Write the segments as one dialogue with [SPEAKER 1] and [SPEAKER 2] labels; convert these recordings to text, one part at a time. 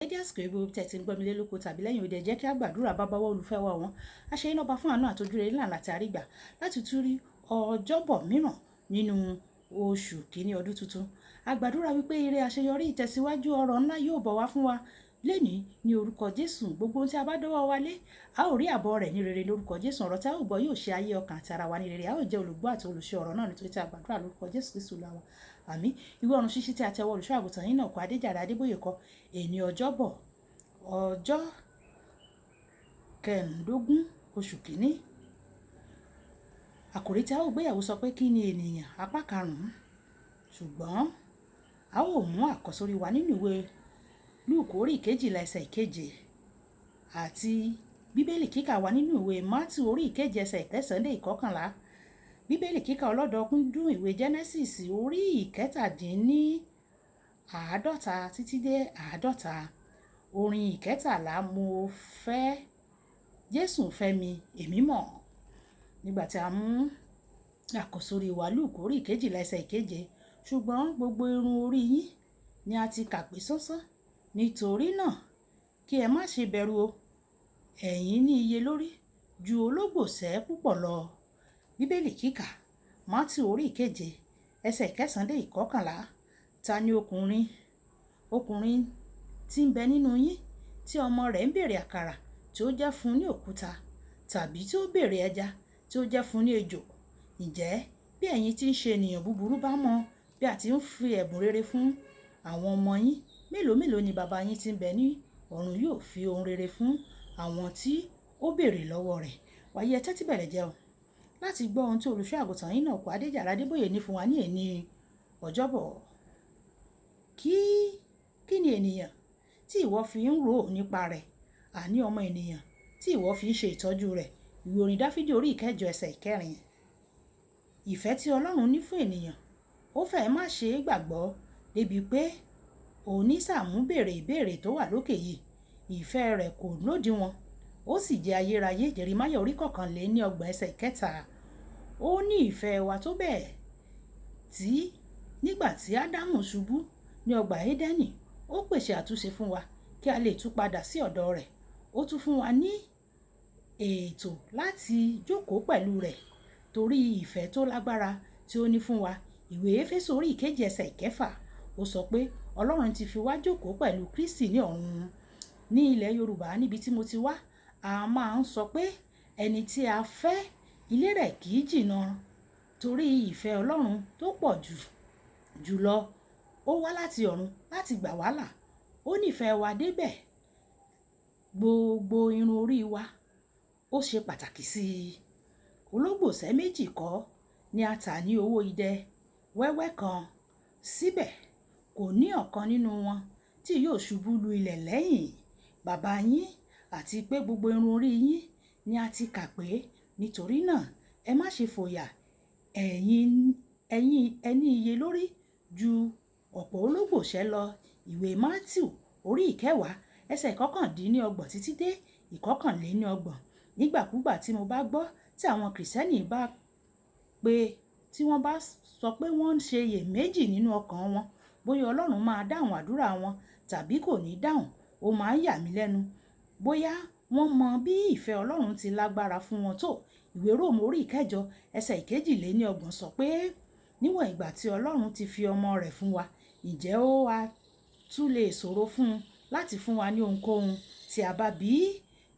[SPEAKER 1] Dédé àsìkò yìí, gbogbo tí ẹ ti ń gbọ́ mi lé lóko tàbí lẹ́yìn òde, jẹ́ kí a gbàdúrà. Bàbá wa, olùfẹ́ wa wọn a ṣe iná ọba fún àánú àtòjúre ńlá láti àrígbà láti tún rí ọjọ́bọ̀ mìíràn nínú oṣù kìíní ọdún tuntun. A gbàdúrà wípé ire, àṣeyọrí, ìtẹ̀síwájú, ọrọ̀ ńlá yóò bọ̀ wá fún wa lénìí ní orúkọ Jésù. Gbogbo ohun tí a bá dọ́wọ́ wa lé, a ó rí àbọ̀ rẹ̀ ní rere lórúkọ Jésù. Ọ̀rọ̀ tí a ó gbọ́ yóò ṣe ayé, ọkàn àti ara wa ní rere. A ó jẹ́ olùgbọ́ àti olùṣe ọ̀rọ̀ náà, nítorí tí a gbàdúrà lórúkọ Jésù Kristu Olúwa wa. Àmín. Ìwé ọ̀run ṣíṣí tí a tẹwọ́ olùṣọ́ àgùntàn yín náà kọ, Adéjàre Adébóyè kọ. Èní ọjọ́bọ̀, ọjọ́ 15 oṣù kìíní. Àkòrí tí a ó gbéyàwó sọ pé, "Kí ni ènìyàn?" Apá karùn-ún. Ṣùgbọ́n a ó mú àkọ́sórí wa nínú ìwé Lúùkù orí 12 ẹsẹ̀ 7, àti Bíbélì kíkà wa nínú ìwé Mátíù orí 7 ẹsẹ̀ 9 dé 11. Bíbélì kíkà ọlọ́dọọdún, ìwé Genesis orí 47 títí dé 50. Orin 13, "Mo fẹ́ Jésù fẹ́ mi, èmi mọ̀." Nígbà tí a mú àkọ́sórí wa, Lúùkù orí 12 ẹsẹ̀ 7: "Ṣùgbọ́n gbogbo irun orí yín ni a ti kà pé sánsán. Nítorí náà, kí ẹ má ṣe bẹ̀rù o. Ẹ̀yin ní iye lórí ju ológbòsẹ́ púpọ̀ lọ." Bíbélì kíkà, Mátíù orí 7 ẹsẹ̀ 9 dé 11. "Ta ni ọkùnrin tí ń bẹ nínú yín tí ọmọ rẹ̀ ń béèrè àkàrà tí ó jẹ́ fún ní òkúta, tàbí tí ó béèrè ẹja tí ó jẹ́ fún ní ejò? Ǹjẹ́ bí ẹ̀yin tí ń ṣe ènìyàn búburú bá mọ bí a ti ń fi ẹ̀bùn rere fún àwọn ọmọ yín, mélòó mélòó ni bàbá yín tí ń bẹ ní ọ̀run yóò fi ohun rere fún àwọn tí ó béèrè lọ́wọ́ rẹ̀?" Wàyí, ẹ tẹ́tí bẹ̀rẹ̀ jẹ́ o láti gbọ́ ohun tí olùṣọ́ àgùntàn yín náà kọ, Adéjàre Adébóyè, ní fún wa ní èní ọjọ́bọ̀. Kí ni ènìyàn tí ìwọ fi ń rò nípa rẹ̀, àní ọmọ ènìyàn tí ìwọ fi ń ṣe ìtọ́jú rẹ̀? Ìwé orin Dáfídì orí 8 ẹsẹ̀ 4. Ìfẹ́ tí Ọlọ́run ní fún ènìyàn, ó fẹ́ má ṣe é gbàgbọ́ débi pé onísàmú béèrè ìbéèrè tó wà lókè yìí. Ìfẹ́ rẹ̀ kò lódiwọ̀n, ó sì jẹ́ ayérayé. Jeremáyà orí 31 ẹsẹ̀ 3. Ó ní ìfẹ́ wa tó bẹ́ẹ̀ tí nígbà tí Ádámù ṣubú ní ọgbà Édẹ́nì, ó pèsè àtúnṣe fún wa kí a lè tún padà sí ọ̀dọ̀ rẹ̀. Ó tún fún wa ní ètò láti jókòó pẹ̀lú rẹ̀ torí ìfẹ́ tó lágbára tí ó ní fún wa. Ìwé Éfésù orí 2 ẹsẹ̀ 6, ó sọ pé Ọlọ́run ti fi wá jókòó pẹ̀lú Kristi ní ọ̀run. Ní ilẹ̀ Yorùbá níbi tí mo ti wá, a máa ń sọ pé ẹni tí a fẹ́, ilé rẹ̀ kì í jìnnà. Torí ìfẹ́ Ọlọ́run tó pọ̀ jù jùlọ, ó wá láti ọ̀run láti gbà wá là. Ó nífẹ̀ẹ́ wa débẹ̀. Gbogbo irun orí wa ó ṣe pàtàkì sí i. Ológbòsẹ́ méjì kọ́ ni a tà ní owó idẹ wẹ́wẹ́ kan? Síbẹ̀ kò ní ọ̀kan nínú wọn tí yóò ṣubú lu ilẹ̀ lẹ́yìn bàbá yín, àti pé gbogbo irun orí yín ni a ti kà pé. Nítorí náà, ẹ má ṣe fòyà. Ẹ̀yin ẹ ní iye lórí ju ọ̀pọ̀ ológbòsẹ́ lọ. Ìwé Mátíù orí 10 ẹsẹ̀ 29 títí dé 31. Nígbàkúgbà tí mo bá gbọ́ tí àwọn Kìrìsìtẹ́nì bá pé tí wọ́n bá sọ pé wọ́n ń ṣe iyèméjì nínú ọkàn wọn bóyá Ọlọ́run máa dáhùn àdúrà wọn tàbí kò ní dáhùn, ó máa ń yà mí lẹ́nu bóyá wọ́n mọ bí ìfẹ́ Ọlọ́run ti lágbára fún wọn tó. Ìwé Róòmù orí 8 ẹsẹ̀ 32 sọ pé níwọ̀n ìgbà tí Ọlọ́run ti fi ọmọ rẹ̀ fún wa, ǹjẹ́ ó wá tún lè ṣòro fún un láti fún wa ní ohunkóhun tí a bá bí?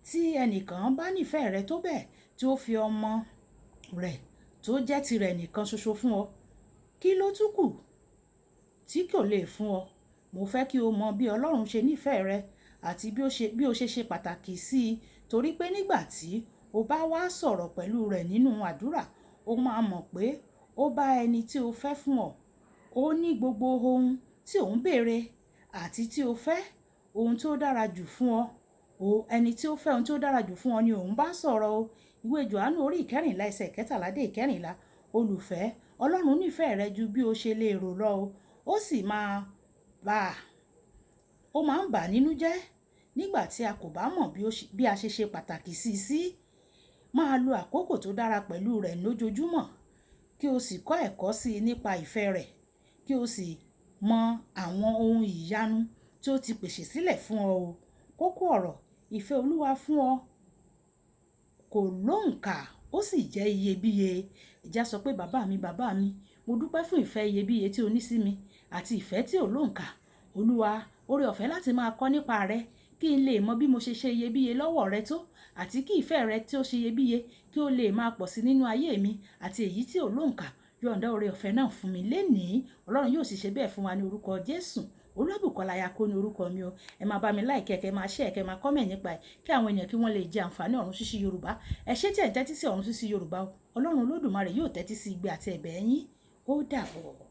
[SPEAKER 1] Tí ẹnìkan bá nífẹ̀ẹ́ rẹ tó bẹ́ẹ̀ tí ó fi ọmọ rẹ̀ tó jẹ́ tirẹ̀ nìkan ṣoṣo fún ọ, kí ló tún kù tí kò lè fún ọ? Mo fẹ́ kí o mọ bí Ọlọ́run ṣe nífẹ̀ẹ́ rẹ àti bí ó ṣe ṣe pàtàkì sí i, torí pé nígbà tí o bá wá sọ̀rọ̀ pẹ̀lú rẹ̀ nínú àdúrà, o máa mọ̀ pé ó bá ẹni tí o fẹ́ fún ọ. Ó ní gbogbo ohun tí ò ń béèrè àti tí o fẹ́, ohun tó dára jù fún ọ. O ẹni tí ó fẹ́ ohun tó dára jù fún ọ ni òun bá sọ̀rọ̀ o. Ìwé Jòhánù orí 14 ẹsẹ̀ 13 dé 14. Olùfẹ́, Ọlọ́run nífẹ̀ẹ́ rẹ ju bí o ṣe lè rò lọ o. Ó sì máa ń bà nínú jẹ́ nígbà tí a kò bá mọ̀ bí a ṣe ṣe pàtàkì sí i sí. Máa lo àkókò tó dára pẹ̀lú rẹ̀ lójoojúmọ́, kí o sì kọ́ ẹ̀kọ́ sí i nípa ìfẹ́ rẹ̀, kí o sì mọ àwọn ohun ìyanu tí ó ti pèsè sílẹ̀ fún ọ o. Kókó ọ̀rọ̀: ìfẹ́ Olúwa fún ọ kò lóǹkà, ó sì jẹ́ iyebíye. Ìjà sọ pé, "Bàbá mi, bàbá mi, mo dúpẹ́ fún ìfẹ́ iyebíye tí o ní sí mi àti ìfẹ́ tí ò lóǹkà. Olúwa, oore ọ̀fẹ́ láti máa kọ́ nípa rẹ kí n lè mọ bí mo ṣe ṣe iyebíye lọ́wọ́ rẹ tó, àti kí ìfẹ́ rẹ tí ó ṣe iyebíye kí ó lè máa pọ̀ sí nínú ayé mi àti èyí tí ò lóǹkà. Yọ̀ǹda oore ọ̀fẹ́ náà fún mi lénìí." Ọlọ́run yóò sì ṣe bẹ́ẹ̀ fún wa ní orúkọ Jésù. Olúwabùkọ́lá Ayako ní orúkọ mi o. Ẹ máa bá mi like, kẹ́ máa share, kẹ́ máa comment nípa ẹ̀, kí àwọn ènìyàn kí wọ́n lè jẹ àǹfààní Ọ̀run Ṣíṣí Yorùbá. Ẹ ṣé tí ẹ̀ ń tẹ́tí sí Ọ̀run Ṣíṣí Yorùbá o. Ọlọ́run Olódùmarè yóò tẹ́tí sí igbe àti ẹ̀bẹ̀ yín. Ó dàbọ̀.